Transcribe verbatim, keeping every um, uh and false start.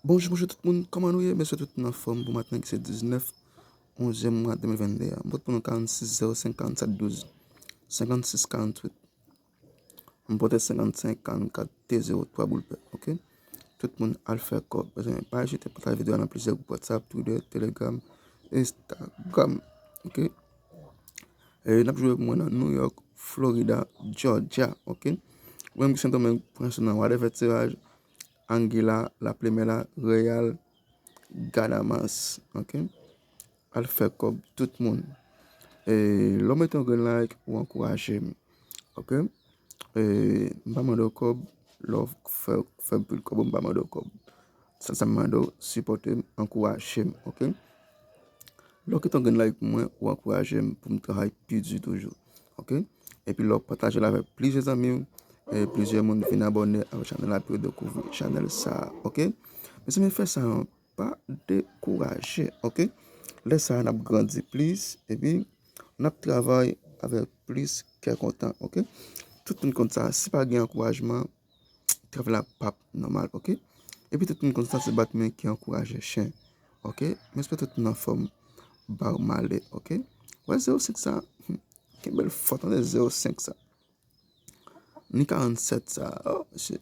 Bonjou, bonjou tout moun, kòman nou ye? Mesye, tout moun anfòm pou maten ki se diznèf onzyèm mwa de mil vennde a. M pote pou nou karannsis zewo senk karannset douz, senkannsis karannwit. M pote senkannsenk karannkat T zewo twa boul pè, oke? Tout moun al fè kòb. Mezanmi, pa ezite pataje videyo a nan plizyè gwoup WhatsApp, Twitter, Telegram, Instagram, oke? E n ap jwe pou mwen nan New York, Florida, Georgia, oke? Ou menm ki Sendomeng, pran sou nan Wadèfè Tiraj, Anguilla, La Primera, Real, Gadamas, oke? Al fè kòb tout moun. E lè w mete yon grenn like, ou ankouraje m, oke? E m pa mande w kòb, lè w fè, fè m pil kòb, m pa mande w kòb. Sèl sa m mande w, sipòte m, ankouraje m, oke? Lè w kite yon grenn like pou mwen, ou ankouraje m pou m travay pi di toujou, oke? Epi lè w pataje l avèk plizyè zanmi w, e plizyè moun vin abòne avèk chanèl la, pou yo dekouvri chanèl sa a, oke? Mezanmi, fè sa, pa dekouraje, oke? Lè sa a, n ap grandi plis, epi n ap travay avèk plis kè kontan, oke? Tout moun konn sa, si pa gen ankourajman, travay la p ap nòmal, oke? Epi tout moun konn sa, se bat men ki ankouraje chen, oke? M espere tout moun anfòm, ba w male, oke? Wè zewo senk sa, hmm, ki bèl fò, tande zewo senk sa. Ni karannset sa, oh, mesye,